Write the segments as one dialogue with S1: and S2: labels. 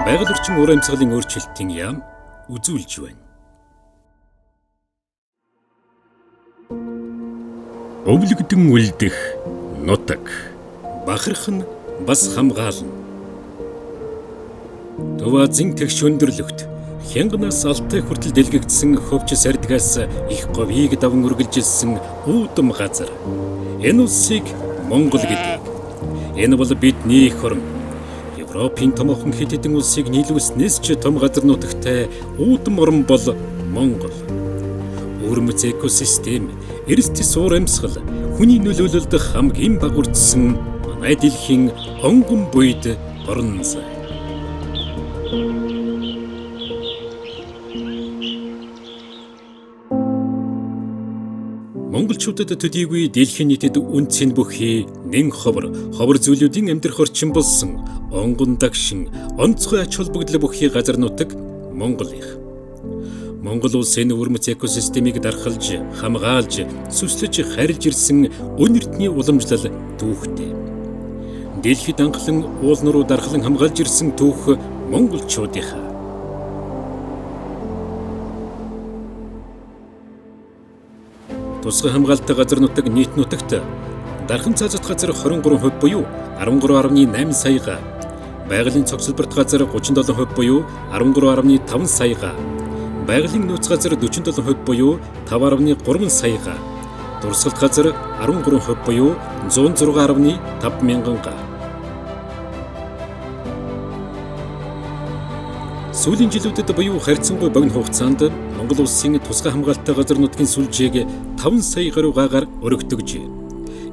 S1: Байгаль орчин уур амьсгалын өөрчлөлтийн яам үзүүлж байна. Өвлөгдөн үлдэх нутаг бахарх нь бас хамгаална. Төв Азийн тэгш өндөрлөгт Хянганаас Алтай хүртэл дэлгэгдсэн хөвч сардгаас их говийг даван үргэлжилсэн үүдэн газар. Энэ улсыг Монгол гэдэг. Энэ бол бидний эх орон. Европын томоохон хэд хэдэн улсыг нийлүүлснээс ч том газар нутагтай үүдэн орон бол Монгол. Өвөрмөц экосистем, эрс тэс уур амьсгал, хүний нөлөөлөлд хамгийн бага үрдсэн манай дэлхийн онгон буйд орон зай. Монголчуудад төдийгүй дэлхийн нийтэд үнцийн бүхий нэн ховор, ховор зүйлүүдийн амьдрах орчин болсон онгон дагшин, онцгой ач холбогдол бүхий газар нутаг Монгол их. Монгол улс энэ өвөрмөц экосистемийг дархалж, хамгаалж, сүслэж харилж ирсэн өн эрдний уламжлал түүхтэй. Дэлхийд анхлан уул нуруу дархлан хамгаалж ирсэн түүх монголчуудынхаа. Тусгай хамгаалалттай газар нутаг нийт нутагт дархан цаазат газар 23% буюу 13.8 сая га, байгалийн цогцлборт газар 37% буюу 13.5 сая га, байгалийн нөөц газар 47% буюу 5.3 сая га, дурсгалт газар 13% буюу 106.5 мянган га. Сүүлийн жилүүдэд буюу харьцангуй богино хугацаанд Монгол улсын тусгай хамгаалалттай газар нутгийн сүлжээг 5 сая гаруй гаагаар өргөтгөжээ.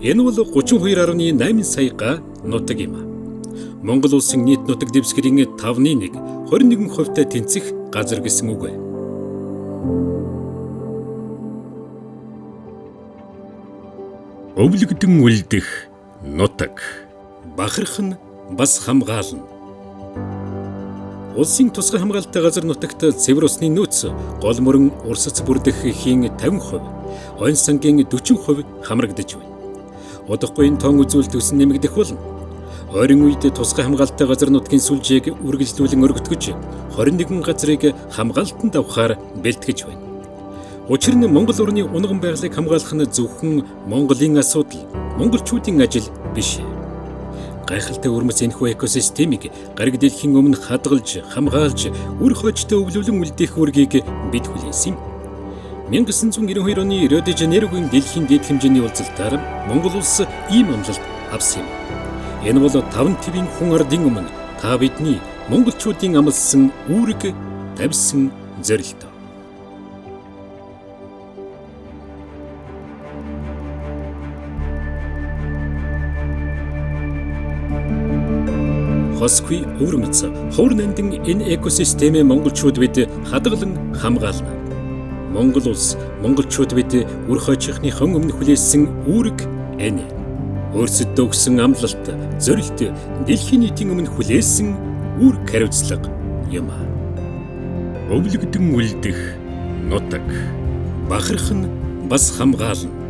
S1: Энэ бол 32.8 сая га нутаг юм. Монгол улсын нийт нутаг дэвсгэрийн 5-ны 1, 21%-тай тэнцэх газар гэсэн үг. Өвлөгдөн үлдэх нутаг бахарх нь бас хамгаална. Улсын тусгай хамгаалалттай газар нутагт цэвэр усны нөөц гол мөрөн урсац бүрдэх эхийн 50%, онь сангийн 40% хамрагдаж байна. Удахгүй энэ тоон үзүүлэлт өсөн нэмэгдэх болно. Ойрын үед тусгай хамгаалалттай газар нутгийн сүлжээг үргэлжлүүлэн өргөтгөж 21 газрыг хамгаалтанд авахаар бэлтгэж байна. Учир нь Монгол орны унган байгалыг хамгаалах нь зөвхөн Монголын асуудал, монголчуудын ажил биш. Гайхалтай өвөрмөц энэхүү экосистемийг гариг дэлхийн өмнө хадгалж, хамгаалж, үр хойчтой өвлүүлэн үлдээх үүргийг бид хүлээсэн юм. 1992 оны Рио де Жанейрогийн дэлхийн дэд хэмжээний уулзалтаар Монгол улс ийм амлалт авсан юм. Энэ бол 5 твийн хүн ардын өмнө та бидний монголчуудын амласан үүрэг, тавьсан зорилт. Хосгүй өвөрмөц ховор нандин энэ экосистемээ монголчууд бид хадгалан хамгаална. Монгол улс, монголчууд бид үр хойчийнхныхон өмнө хүлээсэн үүрэг энэ. Өөрсөддөө өгсөн амлалт, зорилт дэлхийн нийтийн өмнө хүлээсэн үүрэг хариуцлага юм. Өвлөгдөн үлдэх нутаг бахарх нь бас хамгаална.